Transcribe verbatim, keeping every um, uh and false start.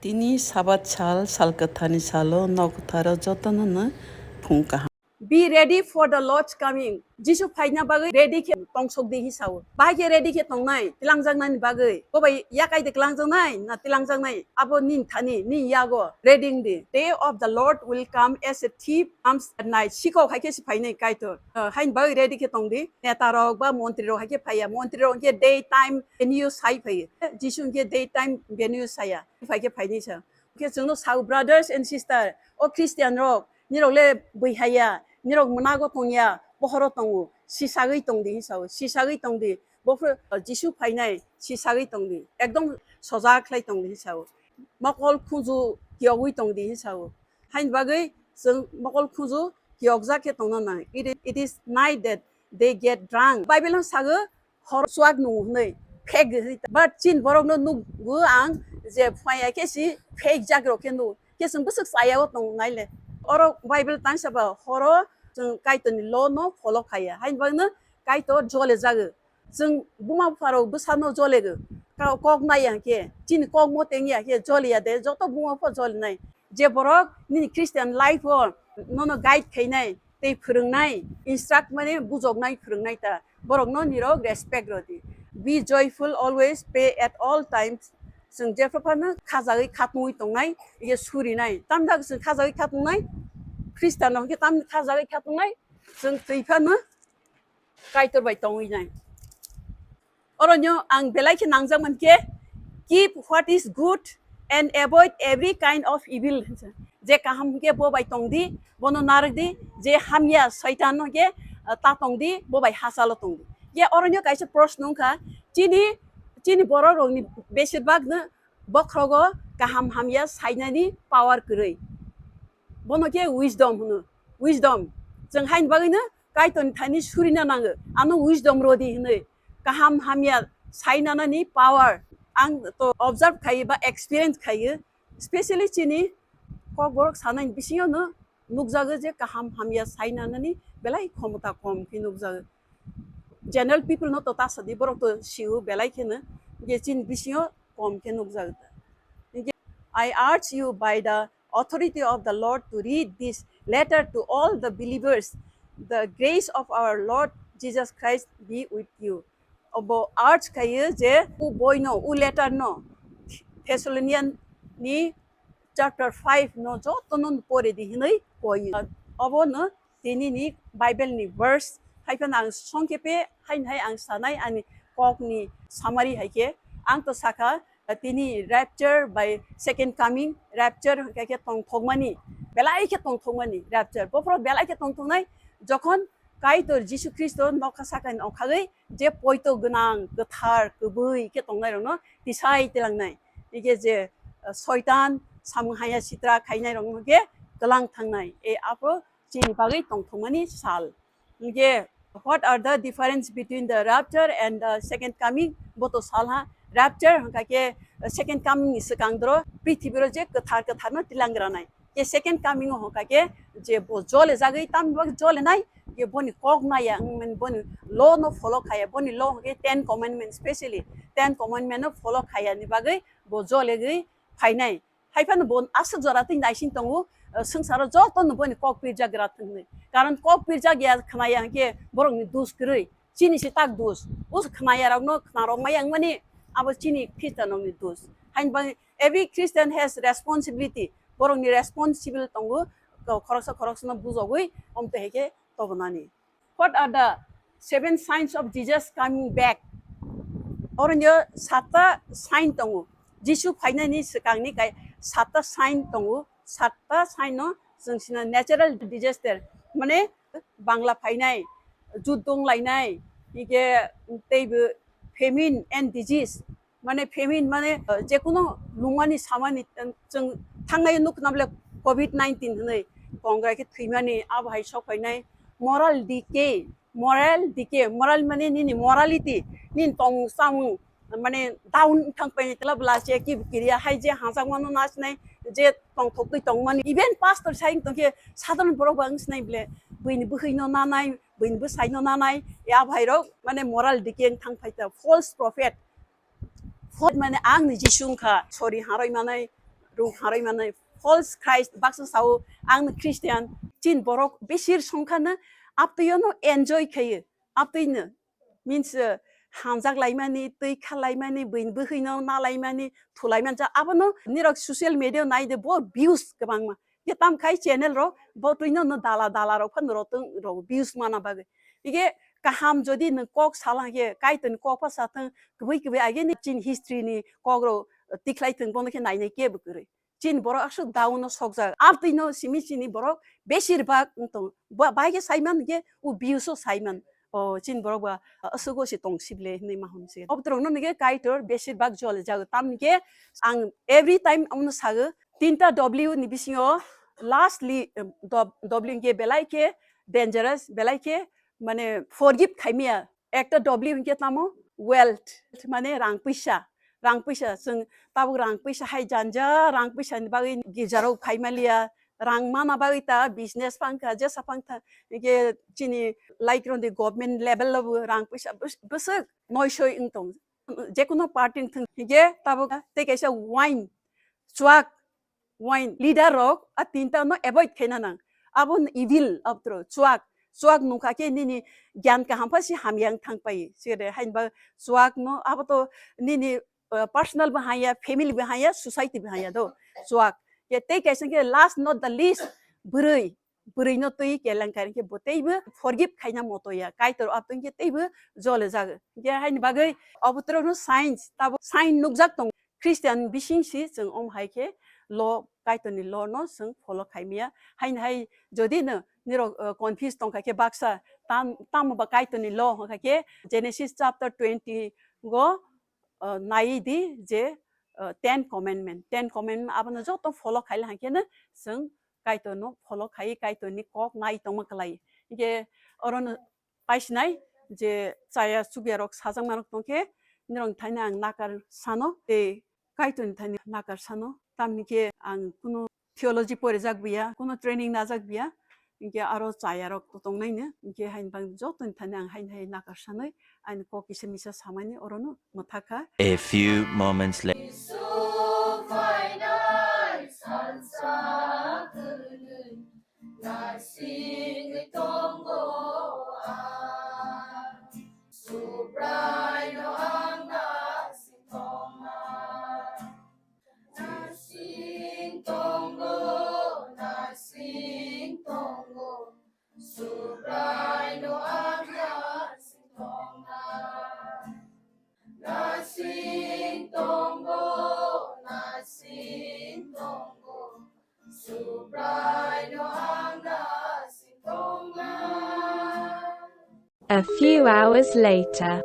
Tini Sabat sal, sal kwtharni salo nok kwtharo jotono no phung kaham. Be ready for the Lord's coming. Jisu phaina bagwi ready khe tongsok di hisao. Bahai khe ready khe tongnai, tilangjaknani bagwi. Bo bai yakai de klangjaknai, na tilangjaknai? Abo nin thani, nin yago, ready di. Day of the Lord will come as a thief comes at night. Sikok hai khe si phainai Kaitor. Uh, hain bagwi ready khe tong di. Neta rok ba montri rok hai khe phaiya. Montri rok khe day time venue sai phaiya. Jisu khe day time venue saya. Phai khe phainai sa. Khe chwngno sao, brothers and sister, o Christian rok, nirok le bui haya, nirok mwnago tongya, bohoro tongo, sisagwi tong di, hisao, sisagwi tong di, bophru Jisu phainai, sisagwi tong di, ekdom sojak khlai tong di, hisao, mokol khunju kiyogwi tong di, hisao. Hain bagwi chwng mokol khunju kiyokjak khe tongna nang. It is, it is night that they get drunk. Bible no sago, hor chuak nung hwnwi phek di hwnwi. But chin borokno nugo ang je phaiya khe si phek jak rok khe nugo. Khe chwng bwswk chaya o tong nai le. Oro Bible tang saba horo chwng Kaitorni law no follow khaiya. Hain bagwi no Kaitor jole jago. Chwng buma bupha rok bwsano jolego. Ka-, kok nai ya khe, chini kok mo teng ya khe joli ya de, joto buma bupha joli nai. Je borok nini Christian life o nono guide khainai, tei phwrwngnai, instruct mane bujoknai, phwrwngnai ta, borokno nirok respect rw di. Be joyful always, pray at all times. Chwng jephru phano khajagwi khatungwi tongnai, ye surinai. Tamni bagwi chwng khajagwi khatungnai? Khristiano hwnkhe tamni khajagwi khatungnai? Chwng twi phano Kaitor bai tongwi nai. Oronyo ang belai khe nangjak mankhe, "Keep what is good and avoid every kind of evil." Je kaham hwnkhe bo bai tong di, bono narwk di, je hamya Soitan hwnkhe, ah, ta tong di, bo bai hachalo tong di. Ye oronyo kaisa proshno wngkha, chini, chini borok rokni beshirbak no bokhrogo kaham hamya sainani power kwrwi. Bono khe wisdom hwno. Wisdom. Chwng haini bagwino Kaitorni thani surina nango. Ano wisdom rodi hwnwi. Kaham hamya sainanani power. Ang to observe khayo ba experience khayo. Specially chini kokborok sanaini bisingo no nukjago je kaham hamya sainanani belai khomota kom khe nukjago. General people no to ta sadi, borok to sio belai kheno, je chini bisingo kom khe nukjago. I urge you by the authority of the Lord to read this letter to all the believers. The grace of our Lord Jesus Christ be with you. Obo urge khayo je u boino, u letter no Thessalonian ni chapter five no jotono pore di hinwi koi. Obo no tini ni Bible ni verse hai phano ang songkhepe haini hai ang sanai ani kok ni summary hai khe ang to sakha, tini rapture by second coming, rapture hwnkhe khe tongthokmani, belai khe tongthokmani rapture. Bophoro belai khe tongthoknai jokhon Kaitor Jisu Khristo nokha sakani ongkhagwi je poito gwnang, kwthar, kwbwi khe tongnairokno tisai tilangnai. Hwnkhe je, uh, Soitan, samung haya sitra khainairokno khe tlang thangnai. E aphuru chini bagwi tongthokmani sal. Hwnkhe, what are the difference between the rapture and the second coming? Bo to salha, rapture hwnkha khe, uh, second coming ni swkang doro prithibiro je kwthar kwtharno tilang granai. Khe second coming o hwnkha khe je bo jole jagwi tamni bagwi jole nai, khe boni kok naya, wng mani boni law no follow khaya, boni law hwnkhe ten commandment, specially ten commandment no follow khaya ni bagwi bo jole gwi phainai. Hai phano bo aswk jora twi naising tongo, uh, swngcharo joto no boni kok pirjak gra thwngwi. Karon kok pirjak ya khwnaya hwnkhe borokni dus kwrwi. Chini se tak dus. Us khwnaya rokno khna rok maya wngmani abo chini Khristian rokni dus. Hain bang every Christian has responsibility. Borokni responsible tongo, khoroksa khoroksano bujogwi omtwi hai khe tobonani. What are the seven signs of Jesus coming back? Oro nio satta sign tongo. Jisu phainani swkangni kai satta sign tongo. Satta sign no chwng sina natural disaster, mane Bangla phainai, juddo wnglainai, hingke teibo famine and disease, mane famine mane, uh, jekuno lungmani samani, um, chwng thangnai nukna bole covid nineteen hinwi kongrai khe thwimani abo hai sok phainai. Moral decay, moral decay, moral mane nini morality, nini tong samung mane down thang pai tla bla che ki kiriya hai je hajak mano na sinai je tong thok twi tong mani. Even pastor sai tong khe sadharon borok bang sinai ble buini bwhwi no nanai, buini bwsai no nanai, ya bhai rok mane moral decay thang phai ta, false prophet. False mane ang ni Jisu wngkha, sorry, haroi manai, rung harwi mano, false Christ, baksa sao ang Christian, chin borok besir songkhano aptwino enjoy khayo, aptwino means, uh, hamjak laimani, twi kha laimani, buini bwkhwino na laimani, thulaimani, abono nirok social media naide bo views kwbangma. Ye tam khai channel rok bo twino no dala dala rok phan rotong rok views mana bagwi. Ige kaham jodi nwng kok salang ye Kaitorni kok pha sathang, kwbwi kwbwi age ni chin history ni kok rok tikhlai thang bono khe nainai kebo kwrwi. Chin borok aswk down no sokjak. Abtwi no simi chini borok besir bak wng tong. Ba-, bai khe saiman khe u views o saiman. O chin borok ba aswk o si tong sible hinwi ma hwn se. Obodrok no nige Kaitor besir bak jole jago. Tam khe ang every time amno sago, tinta W ni bisingo lastly, em, dob-, W hwnkhe belai khe dangerous, belai khe mane forgive khaimya. Ekta W hwnkhe tamo wealth, mane rang puisa. Rang puisa, chwng tabuk rang puisa hai janja, rang puisa ni bagwi girja rok khai maliya, rang mana bagwi ta business phang kha, jesa phang kha, hwnkhe chini like roni government level o bo rang puisa bwswk noisoi wng tong, jekuno party wng thung, hwnkhe tabuk tei kaisa wine, chuak, wine leader rok a tinta no avoid khaina nang. Abo no evil, abtro chuak, chuak nungkha khe nini gyan kaham pha si hamya wng thang pai. Sire hain ba chuak no abo to nini, uh, personal bo haya, family bo haya, society bo haya do chuak. Ye tei kaisa khe last not the least, bwrwi, bwrwi no twi kelengkari khe bo teibo forgive khaina moto ya. Kaitor abtong khe teibo jole jago. Ye hain bagwi abtro no science, tabo science nukjak tong. Christian bising si chwng om hai khe law, Kaitorni law no chwng follow khai maya. Haini hai jodi no nirok, uh, confuse tong kha khe baksa tam, tamo ba Kaitorni law hwn kha khe Genesis chapter twenty go, uh, nai di je, uh, Ten Commandment. Ten Commandment abono joto follow khai lai khe no chwng Kaitor no follow khai, Kaitorni kok nai tongma klai. Hingke oro no paisinai je chaya chukya rok sajakma rok tongkhe, norok thaini ang nakar sano, tei Kaitorni thaini nakar sano, tamni khe ang kuno theology porijak biya, kuno training najak biya, hingke aro chaya rok to tongnaino, hingke haini bagwi jotoni thaini ang haini hai nakar sanoi, ani kok kisa misa samani orono mwthakha. A few moments later. Naising tongo ang, Subraino ang naising tongo. Naising tongo, naising tongo, Subraino ang naising tongo. Naising tongo, naising tongo, Subraino ang naising tongo. A few hours later.